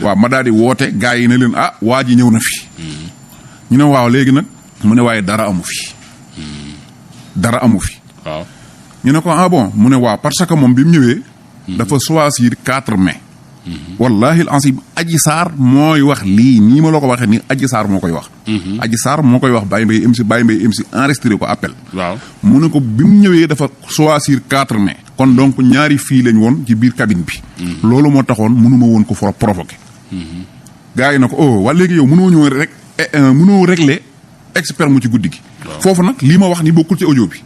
waaw ma daal di woote gars yi ne leen waa ji ñëw na fi. ñu ne waaw léegi nag mu ne waaye dara amu fi. dara amu fi. waaw ñu ne ko bon mu ne waaw parce que moom bi mu ñëwee. dafa choisir 4 mai. wallahi al ansib Adji Sarr mooy wax lii nii ma la ko waxee nii Adji Sarr moo koy wax. Adji Sarr moo koy wax Baye Mbaye MC enregistré ko appel. waaw mu ne ko bi mu ñëwee dafa choisir 4 mai. kon donc ñaari fii lañ woon ci biir cabine bi. loolu moo taxoon mënuma woon ko provoqué. gars yi na ko wala léegi yow mënoo ñëw rek mënoo régler expert mu ci guddi gi. foofu nag lii ma wax ni bokkul ci audio bi.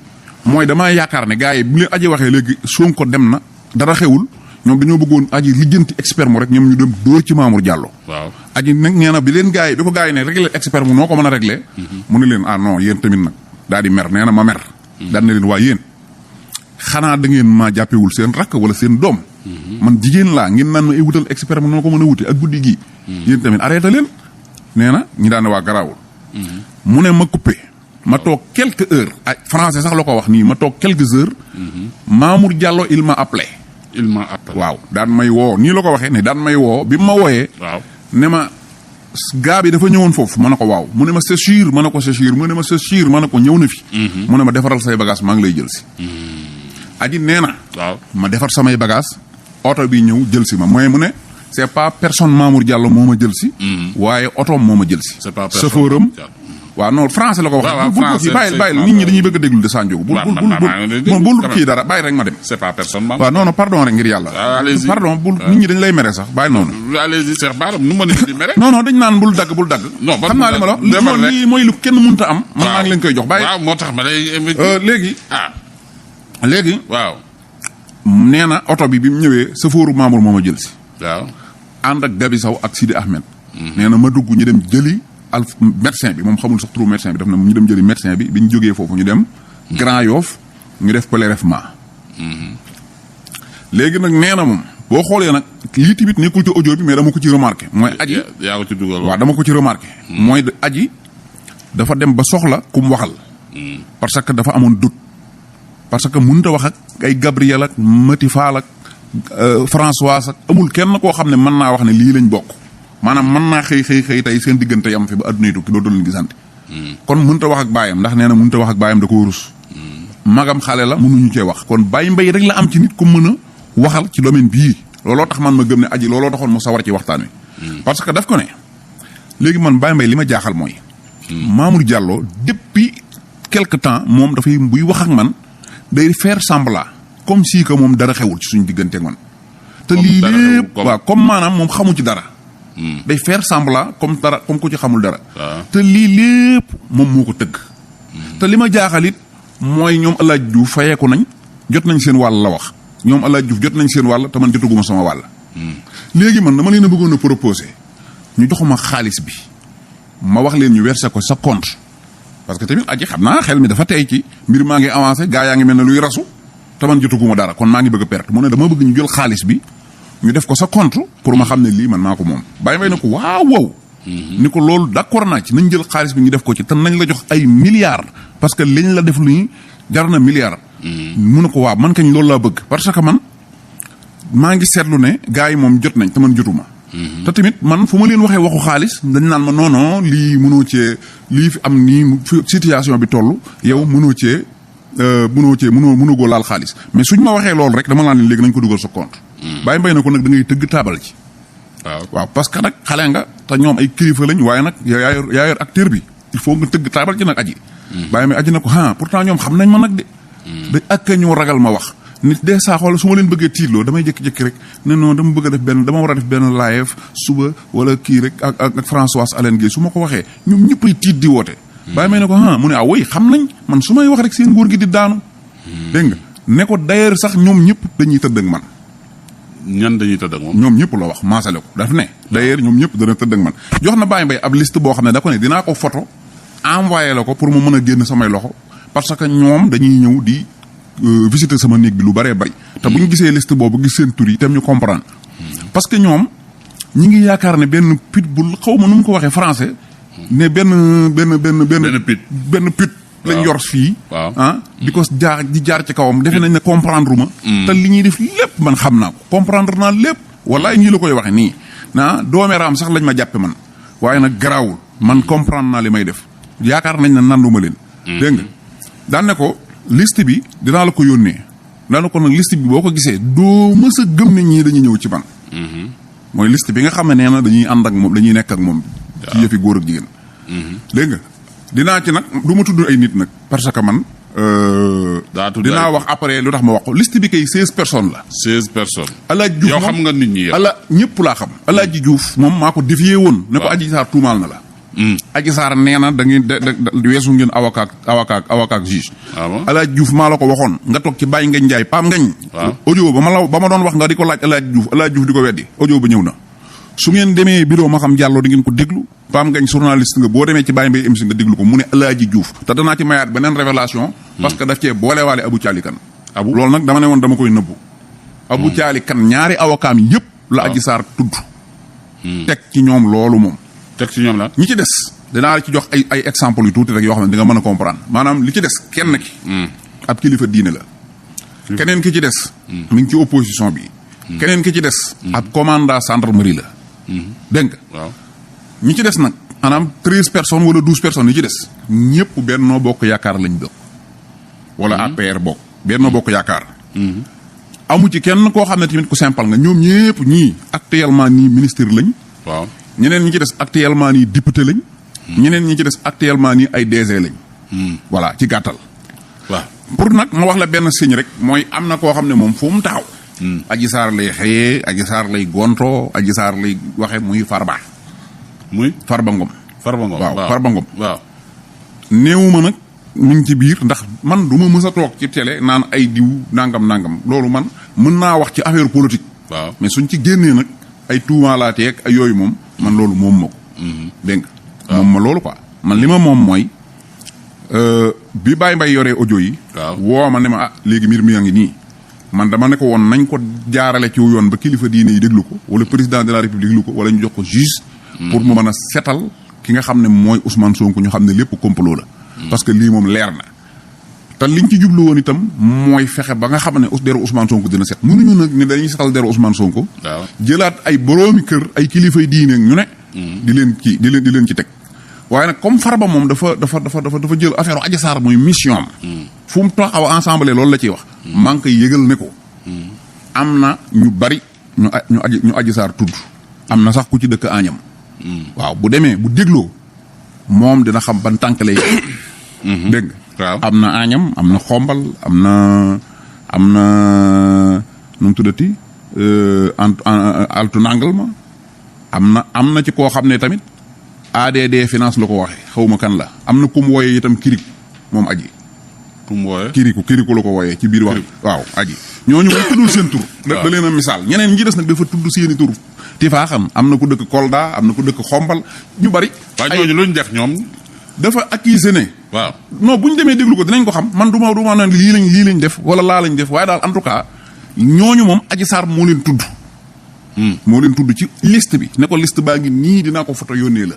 mooy damaa yaakaar ne gars yi bu leen Adji waxee léegi Sonko dem na dara xewul. ñoom dañoo bëggoon Adji lijjanti expert mu rek ñoom ñu dem dóor ci Mamour Diallo. waaw Adji nag nee na bi leen gars yi bi ko gars yi ne régler expert mu noo ko mën a régler. mu ne leen non yéen tamit nag daal di mer nee na ma mer. daal ne leen waa yéen xanaa da ngeen maa jàppewul seen rakk wala seen doom. man jigéen laa ngeen naan ma ay wutal expert mu noo ko mën a wuti ak guddi gii. yéen tamit arrêté leen. nee na ñi daan ne waa garaawul. mu ne ma coupé. ma toog quelques heures ay français sax la ko wax nii ma toog quelques heures. Mamour Diallo il m'a appelé. waaw daan may woo nii la ko waxee ne daan may woo bi ma wooyee. waaw ne ma gaa bi dafa ñëwoon foofu ma ne ko waaw mu ne ma c'est sûr ma ne ko c'est sûr mu ne ma c'est sûr ma ne ko ñëw na fi. mu ne ma defaral say bagage maa ngi lay jël si. Adji nee na. waaw ma defar samay bagage oto bi ñëw jël si ma mooy mu ne c'est pas personne Mamour Diallo moo ma jël si. waaye otoom moo ma jël si. c'est pas personne chauffeuram waaw non français la ko wax. français bàyyi nit ñi dañuy bëgg a déglu de Sanjogu. bul kii dara bàyyi rek ma dem. c'est pas personne. waaw non pardon rek ngir yàlla. pardon nit ñi dañ lay mere sax bàyyi noonu. allez-y Cheikh Bara nu ma nit di mere. non dañ naan bul dagg. non xam naa li ma la wax lii mooy lu kenn mënta am. man maa ngi leen koy jox bàyyi. waaw moo tax ma lay. léegi. waaw. nee na oto bi mu ñëwee sëfooru Mamour moo ma jël si. waaw. ànd ak Gabi Sow ak Sidi Ahmed. nee na ma dugg ñu dem jëli. médecin bi moom xamul sax turu médecin bi daf na ñu dem jëli médecin bi bi ñu jógee foofu ñu dem Grand Yoff ñu def prélèvement. léegi nag nee na moom boo xoolee nag lii tamit nekkul ci audio bi mais dama ko ci remarqué mooy Adji yaa ko ci dugal waaw dama ko ci remarqué mooy Adji dafa dem ba soxla ku mu waxal parce que dafa amoon doute parce que mënut a wax ak ay Gabriel ak Mati Fall ak Françoise ak amul kenn koo xam ne mën naa wax ne lii lañ bokk maanaam mën naa xëy tey seen diggante yam fi ba adduna tukki dootu leen gisante. kon mënut a wax ak baayam ndax nee na mënut a wax ak baayam da koo rus. magam xale la mënuñu cee wax kon Baye Mbaye rek la am ci nit ku mën a waxal ci domaine bii looloo tax man ma gëm ne Adji looloo taxoon mu sawar ci waxtaan wi. parce que daf ko ne léegi man Baye Mbaye li ma jaaxal mooy. Mamour Diallo depuis quelque temps moom dafay buy wax ak man day faire semblant comme si que moom dara xewul ci suñu diggante ak man. te lii lépp waaw comme maanaam moom xamu ci dara. day faire semblant comme ku ci xamul dara. te lii lépp moom moo ko tëgg. te li ma jaaxal it mooy ñoom El Hadj Diouf fayeeku nañ jot nañ seen wàll la wax ñoom El Hadj Diouf jot nañ seen wàll te man jotaguma sama wàll. léegi man dama leen a bëggoon a proposé ñu joxuma xaalis bi ma wax leen ñu versé ko sa compte parce que tamit Adji xam naa xel mi dafa tey ci mbir maa ngi avancé gaa yaa ngi mel ne luy rasu te man jotaguma dara kon maa ngi bëgg a perte mu ne dama bëgg ñu jël xaalis bi. ñu def ko sa compte pour ma xam ne lii man maa ko moom Baye Mbaye ne ko waaw. ni ko loolu d'accord naa ci nañ jël xaalis bi ñu def ko ci te nañ la jox ay milliards parce que liñ la def lu jar na milliards. mu ne ko waaw man kañ loolu laa bëgg. parce que man maa ngi seetlu ne gars yi moom jot nañ te man jotuma. te tamit man fu ma leen waxee waxu xaalis dañ naan ma non lii mënoo cee lii fi am nii situation bi toll yow mënoo cee mënoo goo laal xaalis mais suñ ma waxee loolu rek dama naan leen léegi nañ ko dugal sa compte. Baye Mbaye na ko nag da ngay tëgg taabal ci. waaw parce que nag xale nga te ñoom ay kilifa lañ waaye nag yaa yor acteur bi il faut nga tëgg taabal ci nag Adji. Baye Mbaye Adji na ko pourtant ñoom xam nañ ma nag de. dañ ak ñoo ragal ma wax. nit de saa xool su ma leen bëggee tiitloo damay jékki-jékki rek ne non dama bëgg a dama war a def benn live suba wala kii rek ak Françoise Hélène Guèye su ma ko waxee ñoom ñëppay tiit di woote. Baye Mbaye na ko mu ne woy xam nañ man su may wax rek seen nguur gi di daanu. dégg nga ne ko d'ailleurs sax ñoom ñëpp dañuy tëdd ak man. ñan dañuy tëdd ak moom. ñoom ñëpp la wax maasale ko daf ne. d'ailleurs ñoom ñëpp dana tëdd ak man jox na Baye Mbaye ab liste boo xam ne da ko ne dinaa ko photo envoyé la ko pour mu mën a génn samay loxo parce que ñoom dañuy ñëw di visiter sama néeg bi lu bëree bëri. te bu ñu gisee liste boobu gis seen tur yi itam ñu comprendre. parce que ñoom ñi ngi yaakaar ne benn pitbull xaw ma nu mu ko waxee français. ne benn pit. lañ yor fii. di ko jaar ci kawam defe nañ ne comprendre ma. te li ñuy def lépp man xam naa ko comprendre naa lépp. wallaay ñii la koy waxe nii doomeeraam sax lañ ma jàppe man waaye nag garaawul man comprendre naa li may def yaakaar nañ ne nanduma leen dégg nga daan ne ko liste bi dinaa la ko yónnee daan ne ko nag liste bi boo ko gisee doo mës a gëm ne ñii dañuy ñëw ci man mooy liste bi nga xam ne nee na dañuy ànd ak moom dañuy nekk ak moom ci yëfi góor ak jigéen dégg nga dinaa ci nag du ma tudd ay nit nag parce que man dinaa wax après lu tax ma wax ko liste bi kay 16 personnes la 16 personnes Alaaji Diouf yow xam nga nit ñi ñëpp laa xam Alaaji Diouf moom maa ko défier woon ne ko Adji Sarr tuumaal na la Adji Sarr nee na da ngeen weesu ngeen avocat juge Alaaji Diouf maa la ko waxoon nga toog ci Baye Ngagne Ndiaye Pam Ngagne audio ba ma doon wax nga di ko laaj Alaaji Diouf di ko weddi audio ba ñëw na su ngeen demee bureau ma xam Diallo di ngeen ko déglu Pam Ngagne journaliste nga boo demee ci Baye Mbaye MC nga déglu ko mu ne Alaaji Diouf te danaa ci mayaat beneen révélation parce que daf cee boolewaale Abou Thiali Kane loolu nag dama ne woon dama koy nëbbu Abou Thiali Kane ñaari avocat mi yëpp la Adji Sarr tudd teg ci ñoom loolu moom teg ci ñoom la ñi ci des dinaa la ci jox ay exemple yu tuuti rek yoo xam ne di nga mën a comprendre maanaam li ci des kenn ki ab kilifa diine la keneen ki ci des mi ngi ci opposition bi keneen ki ci des ab commandant gendarmerie la dégg nga ñi ci des nag maanaam 13 personnes wala 12 personnes yi ci des ñëpp Benno Bokk Yaakaar lañ bokk wala APR bokk Benno Bokk Yaakaar amu ci kenn koo xam ne tamit ku simple nga ñoom ñëpp ñii actuellement nii ministre lañ ñeneen ñi ci des actuellement nii député lañ ñeneen ñi ci des actuellement nii ay DG lañ voilà ci gàttal pour nag ma wax la benn signe rek mooy am na koo xam ne moom fu mu taxaw Adji Sarr lay xëyee Adji Sarr lay gonto Adji Sarr lay waxe muy Farba Ngom waaw Farba Ngom néewuma nag mu ngi ci biir ndax man du ma mës a toog ci télé naan ay diw nangam loolu man mën naa wax ci affaire politique mais suñ ci génnee nag ay tuumaalaateeg ay yooyu moom man loolu moom ma ko dégg nga moom ma loolu quoi man li ma moom mooy bi Baye Mbaye yoree audio yi woo ma ne ma léegi mbir mi a ngi nii man dama ne ko woon nañ ko jaarale ci yoon ba kilifa diine yi déglu ko wala président de la république déglu ko wala ñu jox ko juge pour mu mën a setal ki nga xam ne mooy Ousmane Sonko ñu xam ne lépp complot la parce que lii moom leer na te liñ ci jublu woon itam mooy fexe ba nga xam ne deru Ousmane Sonko dina set mënuñu nag ne dañuy setal deru Ousmane Sonko jëlaat ay boroomi kër ay kilifay diine ñu ne di leen ci teg waaye nag comme Farba moom dafa jël affaire Adji Sarr muy mission am fu mu taxaw ensemble loolu la ciy wax maa ngi koy yëgal ne ko am na ñu bari ñu Adji Sarr tudd am na sax ku ci dëkk Agnam waaw bu demee bu dégloo moom dina xam ban tànk lay dégg am na Agnam am na Xombal am na nu mu tuddati altu nangal ma am na ci koo xam ne tamit ADD finance la ko waxee xawma kan la am na ku mu wooyee itam kirik moom Adji ku mu wooyee kiriku la ko wooyee ci biir wax waaw Adji ñooñu moom tuddul seen tur da leen a misaal ñeneen ñi des nag dafa tudd seeni tur tifaa xam am na ku dëkk Kolda am na ku dëkk Xombal ñu bari waaye ñooñu luñ def ñoom dafa accusé ne non bu ñu demee déglu ko dinañ ko xam man du ma naan lii lañ def wala laa lañ def waaye daal en tout cas ñooñu moom Adji Sarr moo leen tudd ci liste bi ne ko liste baa ngi nii dinaa ko photo yónnee la